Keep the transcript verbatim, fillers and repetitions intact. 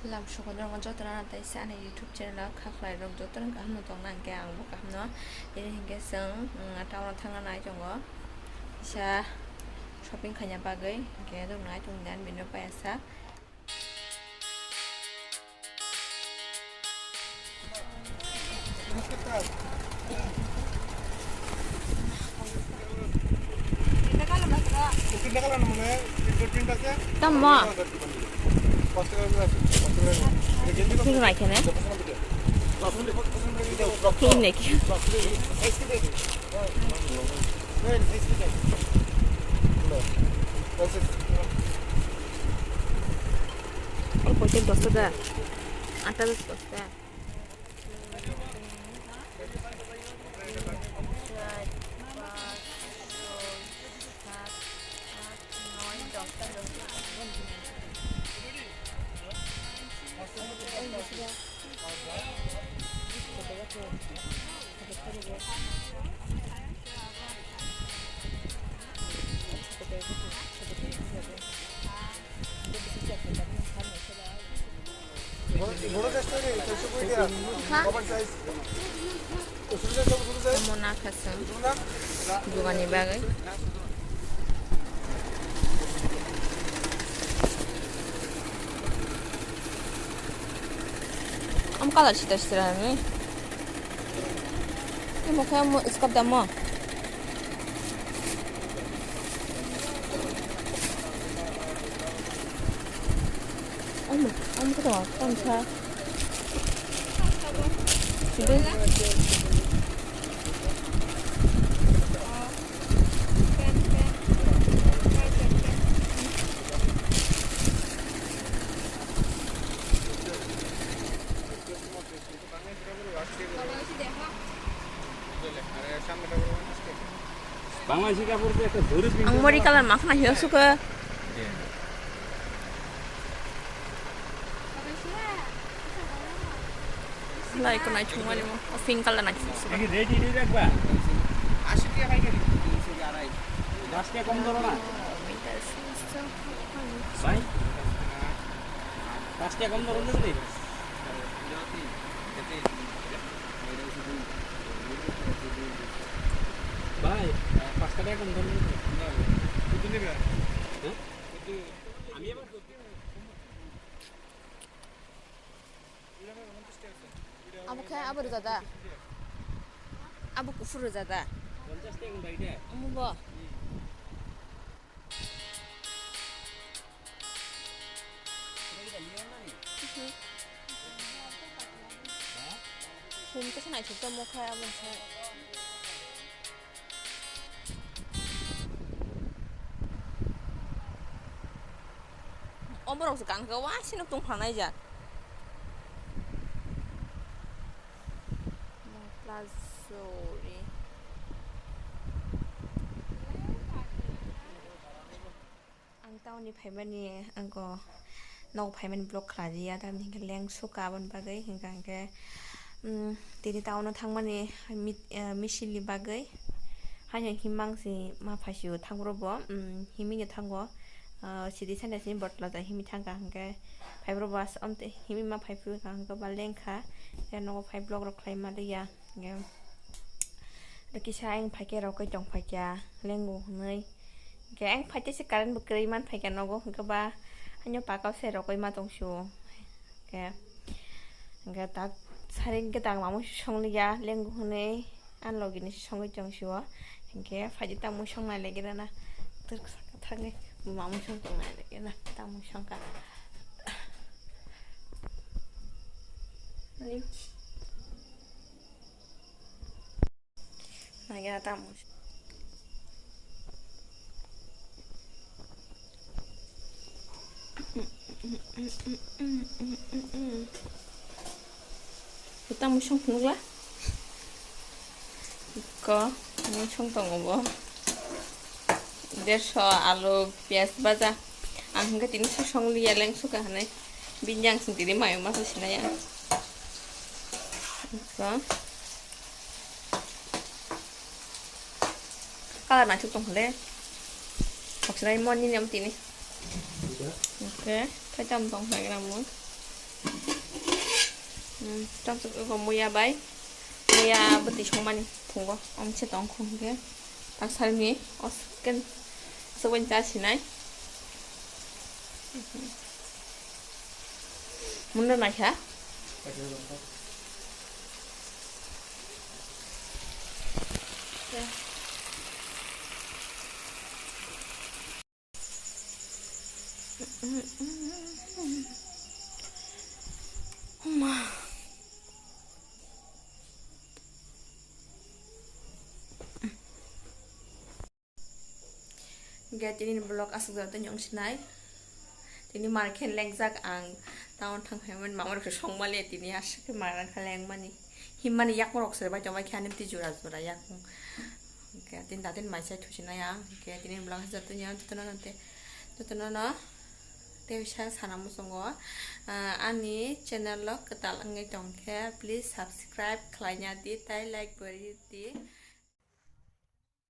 Lam sukodrong jotono natai se ani YouTube channel o kha khlai rok jotono kaham no tongna hwnkhe ang bo kaham no. Ini hwnkhe chwng, mm, town o thangna nai tongo. Kisa shopping khaina bagwi hwnkhe rok nai tong dan bini payasa. Tamo. Pink naikhe ne? Pink naikhe. Oi, poicha dosta da. Atta dosta. Omo nakha chwng dugani bagwi. Omo colour sita sita ni. Omo khe omo iskap da omo. Omo, omo khe tongo, tamsa. Sidi. Bangladeshi kapor de ekta zori pin. Ang mori colour makhna hiyo suka. Lai ko nai chungmani mo. Pink colour nai chungmani. Ready, ready rakba. Ashi tiya bhai kari. Tinso arai. Dos tiya kom doro na. Bhai. Dos tiya kom doro na. Bhai, pas tiya kom doro na. Kudu ni ba? Hah? Kudu. Ami abar Abo khe abo rwja da? Abo kuphur rwja da? Omo bo? Hum khe naithok tongmo khe abo khe. Omorok se kang khe wasino tong phanai jak. Plazo ri. Ang town ni phaimani, ang ko nogo phaimani vlog khlaiya, tamni hwnkhe leng suka aboni bagwi, hwnkha hwnkhe, mm, tini town o thangmani mit-, eh, misil ni bagwi. Haino himang si ma phaisio thangro bo, mm, himino thango, ah, sidi sanda sini botla da himi thangkha hwnkhe, phaibro bas amte himi ma phaiphuru hwnkha hwnkhe ba lengkha, tei nogo phai vlog rok khlai maliya, hwnkhe. Kisa ayang phaikhe rokoi tong phaikha, lengo hwnwi. Hwnkhe ayang phaitese current bo kwrwi man phaikha nogo, hwnkhe ba haino pakao se rokoi ma tongsio. Hwnkhe, hwnkhe tak sari hwnkhe tak mamung songliya, lengo hwnwi ani logi ni songwi tongsio. Hwnkhe phaidi tamung song nai laigira na, twrwk saka thangwi mamung song tong nai laigira na, tamung songkha. Naikhe tamo. Tamo song phunukla. Ko, mo song tongo bo. Derso alu, piyaj baja. Ang hwnkhe tini song liya leng suka hwnwi. Bini ang sing tini mayo masa sinai ang. Ko. Kalar naithok tong kha le. Khoksa nai mon nini amo tini. Oke, thai tam tong kha gram mo. Tamsok eko muya bai, muya bwtwi songmani phungo omse tong khum hwnkhe, tak salni o second aswk bai cha sinai. Mundo naikha. Hwnkhe tini vlog aswk jora tini wng sinai. Tini mar khe lengjak ang, town thang phaimani mama rok se songmali tini aswk khe mar khe lengmani. Himmani yakung rok se bai tongbai khe ani twi jora jora yakung. Hwnkhe tini datin mai chai thusinai ang. Hwnkhe tini vlog aswk jora tini jotono no te jotono no tei bisa sana muchungo, ah, ani channel o kwtal wngwi tongkhe please subscribe khlaina di tei like bo ri di.